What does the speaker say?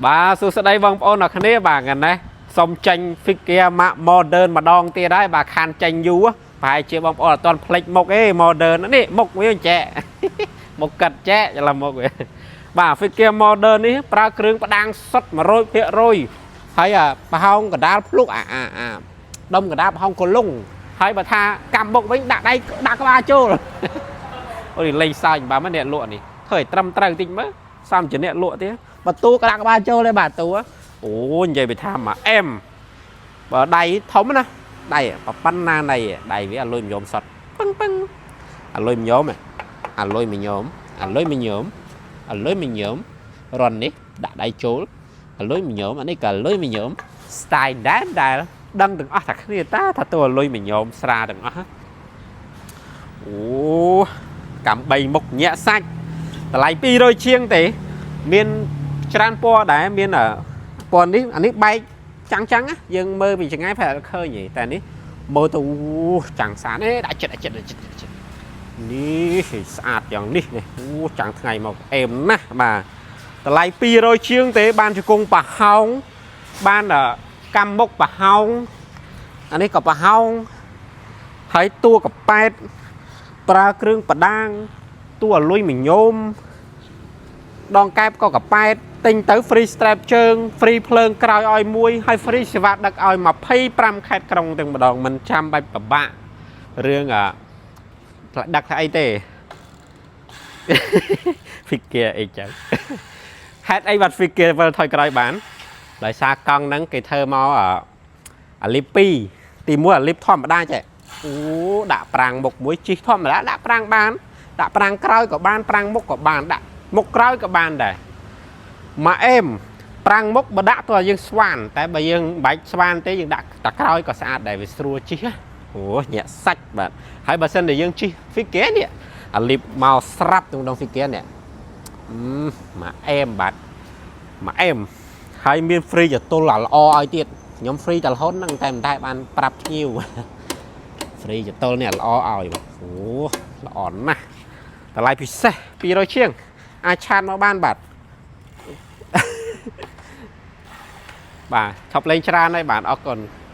បាទសួស្តីបងប្អូនអរគ្នាបាទថ្ងៃនេះសុំចេញ figure ម៉ាក modern ម្ដងទៀតហើយបាទខានចេញយូរប្រហែលជាបងប្អូនអត់ទាន់ភ្លេចមុខទេ modern នេះមុខវាចែក មុខកាត់ចែកច្រឡំមុខវាបាទ figure modern នេះប្រើគ្រឿងផ្ដាំងសុទ្ធ100%ហើយអាប្រហោងកដាលភ្លុកអាអាអាដុំកដាលប្រហោងកលុងហើយបើថាកម្មមុខវិញដាក់ដៃដាក់ក្បាលចូល អូយលេងសើចបាទមើលអ្នកលក់នេះធ្វើឲ្យត្រឹមត្រូវតិចមើលសំជាអ្នកលក់ទៀតបើតួក៏ដាក់ក្បាលចូលដែរបាទតួអូនិយាយពីថាមកអែមបើដៃធំណាដៃប៉ុណ្ណាដៃដៃវាអាលុយមយមសតពឹងពឹងអាលុយមយមអាលុយមយមអាលុយមយមអាលុយមយមរននេះដាក់ដៃចូលអាលុយមយមអានេះក៏អាលុយមយម style ដែរដែលដឹងទាំងអស់ថាគ្នាតាថាតួអាលុយមយមស្រាទាំងអស់អូ កម្ម3មុខញាក់សាច់តម្លៃ200ជាងទេមានច្រើនពណ៌ដែរមានពណ៌នេះអានេះបែកចាំងចាំងណាយើងមើលពីចង្ងាយប្រហែលឃើញទេតែនេះមើលទៅអូចាំងស្អាតទេដាក់ចិត្តដាក់ចិត្តដាក់ចិត្តដាក់ចិត្តនេះស្អាតយ៉ាងនេះនេះអូចាំងថ្ងៃមកអេមណាស់បាទតម្លៃ200ជាងទេបានជង្គង់ប្រហោងបានកម្មមុខប្រហោងអានេះក៏ប្រហោងហើយតួកប៉ែត ប្រើគ្រឿងបដាងតួអាលុយមញោមដងកែបក៏កប៉ែតទិញទៅ free strap ជើង free ភ្លើងក្រោយឲ្យមួយហើយ free សេវាដឹកឲ្យ25ខេត្តក្រុងទាំងម្ដងមិនចាំបាច់ពិបាករឿងអាដឹកថាអីទេ figure អីចឹងហេតុអីបាត់ figure វិលថយក្រោយបានដោយសារកង់ហ្នឹងគេធ្វើមកអាលីប2ទី1អាលីបធម្មតាចេះ អូដាក់ប្រាំងមុខមួយជីកធម្មតាដាក់ប្រាំងបានដាក់ប្រាំងក្រោយក៏បានប្រាំងមុខក៏បានដាក់មុខក្រោយក៏បានដែរមកអេមប្រាំងមុខបើដាក់តើយើងស្វានតែបើយើងមិនបាច់ស្វានទេយើងដាក់តែក្រោយក៏ស្អាតដែរវាស្រួលជីកអូញាក់សាច់បាទហើយបើសិនតែយើងជីក figure នេះអាលីបមកស្រាប់ក្នុងដង figure នេះមកអេមបាទមកអេមហើយមាន free ចតុលអាល្អឲ្យទៀតខ្ញុំ free តែរហូតហ្នឹងតែមិនតែបានប្រាប់ភ្ញៀវ free ចតុលនេះល្អឲ្យបាទអូល្អណាស់តម្លៃពិសេស200ជាងអាច chat មកបានបាទ បាទឈប់លេងច្រើនហើយបាទអរគុណ។